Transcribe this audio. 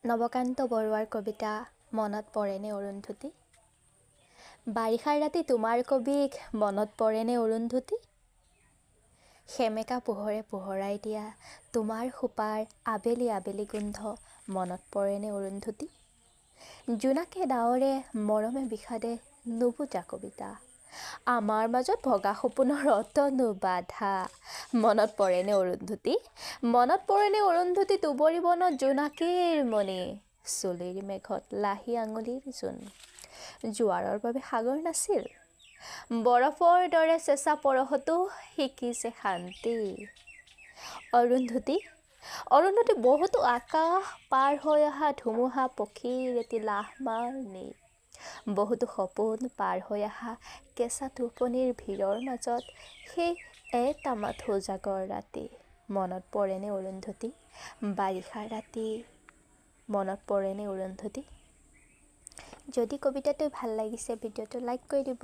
নৱকান্ত বৰুৱাৰ কবিতা মনত পৰেনে অৰুন্ধতী? বাৰিষাৰ ৰাতি তোমাৰ কবিক মনত পৰেনে অৰুন্ধতী? সেমেকা পোহৰে পোহৰাই দিয়া তোমাৰ খোপাৰ আবেলি আবেলি গোন্ধ মনত পৰেনে অৰুন্ধতী? জোনাকে ডাৱৰে মৰমে বিষাদে নুবুজা কবিতা, আমাৰ মাজত ভগা সপোনৰ অতনো বাধা মনত পৰেনে অৰুন্ধতী? মনত পৰেনে অৰুন্ধতী দুবৰি বনত জোনাকীৰ মণি, চুলিৰ মেঘত লাহি আঙুলিৰ জোন, জোৱাৰৰ বাবে সাগৰ নাছিল, বৰফৰ দৰে চেঁচা পৰশতো শিকিছে শান্তি। অৰুন্ধতী, অৰুন্ধতী বহুতো আকাশ পাৰ হৈ অহা ধুমুহা পক্ষীৰ এটি লাহমাৰ নীড়, বহুতো সপোন পাৰ হৈ অহা কেঁচা টোপনিৰ ভিৰৰ মাজত সেই এটা মাথো উজাগৰ ৰাতি মনত পৰেনে অৰুন্ধতী? বাৰিষাৰ ৰাতি মনত পৰেনে অৰুন্ধতী? যদি কবিতাটো ভাল লাগিছে, ভিডিঅ'টো লাইক কৰি দিব।